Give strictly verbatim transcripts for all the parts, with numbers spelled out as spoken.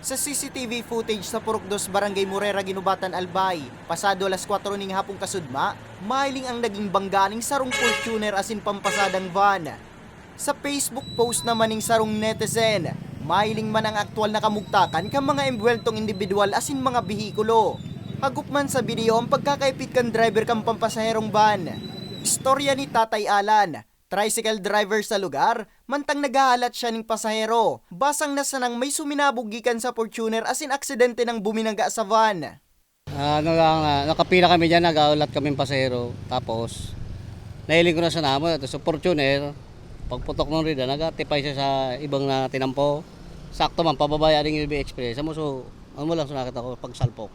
Sa C C T V footage sa Purok Dos, Barangay Morera, Guinobatan, Albay, pasado alas kwatro ning hapon kasudma, mahiling ang naging banggaan ning sarong Fortuner asin pampasadang van. Sa Facebook post naman ning sarong netizen, mahiling man ang aktuwal na kamugtakan kan mga embweltong indibidwal asin mga behikulo. Hagop man sa video ang pagkakaipit kan driver kan pampasaherong van. Istorya ni Tatay Alan, tricycle driver sa lugar, mantang naghahalat siya ning pasahero. Basang na sanang may suminabog gikan sa Fortuner asin aksidente nang buminaga sa van. Ano lang, ah, nakapila kami dyan, nag-aulat kaming pasahero. Tapos, nahiling ko na sa namo, ito sa Fortuner, pagputok ng rida, nagatipay siya sa ibang na tinampo. Sakto man, pababaya ng U V Express. Amo, so, amo lang sa nakita ko, pagsalpok.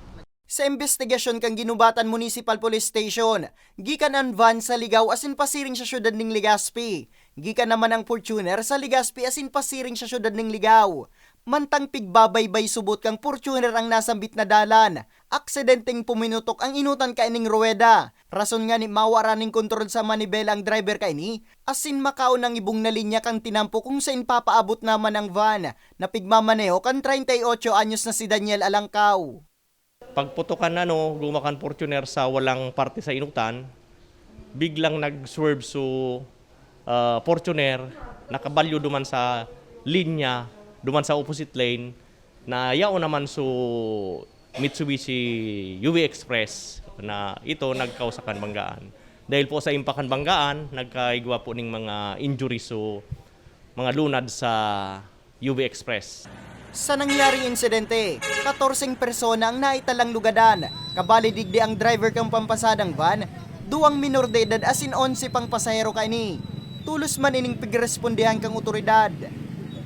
Sa imbestigasyon kan Guinobatan Municipal Police Station, gikan an van sa Ligao asin pasiring sa siyudad ning Legazpi. Gikan naman ang Fortuner sa Legazpi asin pasiring sa siyudad ning Ligao. Mantang pigbabaybay subot kan Fortuner ang nasambit na dalan, aksidenteng puminutok ang inutan kaining ruweda. Rason ngani mawaran ning kontrol sa manibela ang driver kaini, asin makaon ang ibong na linya kan tinampo kung sain papaabot naman ang van na pigmamaneho kan treinta y ocho anyos na si Daniel Alangkaw. Pagputokan ano, guma kan Fortuner sa walang parte sa inutan, biglang nag-swerve so ah, Fortuner, nakabalyo duman sa linya, duman sa opposite lane, na yaon naman so Mitsubishi U V Express na ito nagkausa kan banggaan. Dahil po sa impakan banggaan, nagkaigwa po ning mga injury so mga lunad sa U V Express. Sa nangyaring insidente, katorseng persona ang naitalang lugadan, kabali digdi ang driver kan pampasadang van, duwang minor de edad asin onse pang pasahero kaini. Tolos man ining pigrespondehan kan otoridad.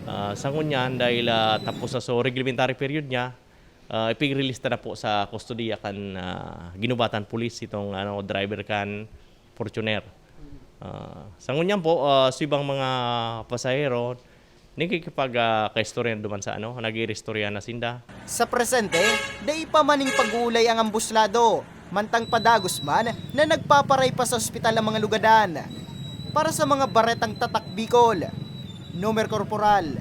Ah, sa ngunyan, dahil ah, tapos sa so reglementary period niya, ah, ipig-release ta na po sa kustodiya kan ah, Guinobatan Police itong ano, driver kan Fortuner. Ah, sa ngunyan po, ah, sa ibang mga pasahero, nagkikipag ah, kaistorya duman sa ano, nag-iiristorya na sinda. Sa presente, dai pa man nin pag-uulay ang ambos lado, mantang padagos man na nagpaparay pa sa ospital ang mga lugadan. Para sa mga baretang Tatak Bicol, Nomer Corporal,